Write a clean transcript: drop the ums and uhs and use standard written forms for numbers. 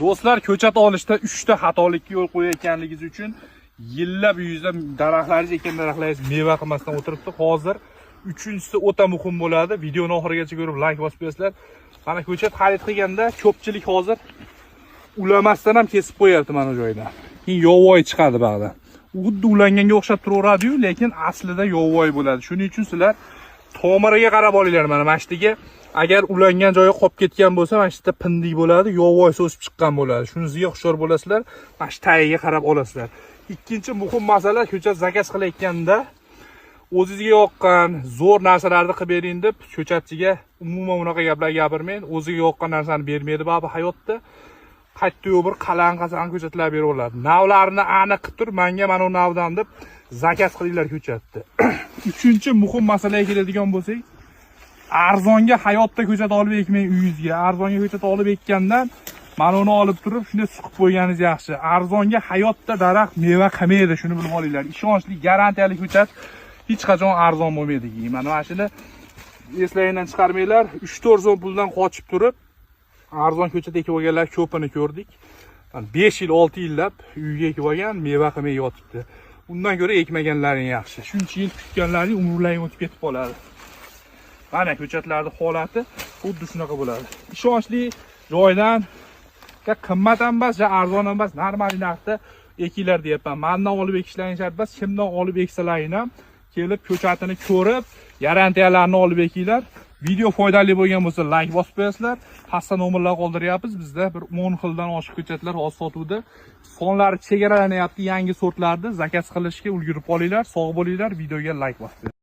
Do'stlar, ko'chat olishda 3 ta xatolikka yo'l qo'yayotganligingiz uchun yillab uyingizda daraxtlaringiz, ekkan daraxtlaringiz meva qilmasdan o'tiribdi. Hozir uchinchisi o'ta muhim bo'ladi. Videoni oxirigacha ko'rib like bosib qo'yasizlar. Mana ko'chat xarid qilganda ko'pchilik hozir ulamasdan ham kesib qo'yapti mana joydan. Keyin yovvoyi chiqadi bag'dan. Xuddi ulanganga o'xshab turaveradi-yu, lekin aslida yovvoyi bo'ladi. Shuning uchun sizlar tomiriga qarab olinglar. Mana shu yerga agar ulangan joyi qolib ketgan bo'lsa, mana shu yerda pindik bo'ladi, yovvoyi o'sib chiqqan bo'ladi. Shunisiga hushyor bo'lasizlar, mana shu tagiga qarab olasizlar. Ikkinchi muhim masala, ko'chat заказ qilayotganda o'zingizga yoqqan zo'r narsalarni qilib bering deb ko'chatchiga umuman unaqa gaplar gapirmang. O'ziga yoqqan narsani bermaydi baribir hayotda. Qayerda bir qalan qasan ko'chatlar beraveradi. Navlarini aniq qilib turib, menga mana bu navdan deb заказ qilinglar ko'chatni. Uchinchi muhim masalaga keladigan bo'lsak, arzonga hayotda ko'chat olib ekmang uyingizga. Arzonga ko'chat olib ekkandan mana uni olib turib shunday suqib qo'yganingiz yaxshi. Arzonga hayotda daraxt meva qilmaydi, shuni bilib olinglar. Ishonchli, garantiyali ko'chat hech qachon arzon bo'lmaydi. Mana shuni eslaringdan chiqarmanglar. 3-4 so'm puldan qochib turib arzon ko'chat ekib olganlar ko'pini ko'rdik. 5 yil, 6 yillab uyga ekib olgan, meva qilmay yotibdi. Undan ko'ra ekmaganlaring yaxshi. Shuncha yil kutganlaring umrlaring o'tib ketib qoladi. Mana ko'chatlarning holati xuddi shunaqa bo'ladi. Ishonchli joydan qimmat ham emas, arzon ham emas, normal narxda ekinglar deyapman. Mandan olib ekishlaring shart emas, kimdan olib eksalaring ham kelib ko'chatini ko'rib, garantiyalarini olib ekinglar. Video foydali bo'lgan bo'lsa like bosib qo'yasizlar. Pastda nomerlar qoldiryapmiz. Bizda bir 10 xildan oshiq ko'chatlar hozir sotuvda. Sonlari chegaralanyapti, yangi sortlarni заказ qilishga ulgurib qolinglar. Sog' bo'linglar, videoga like bosib.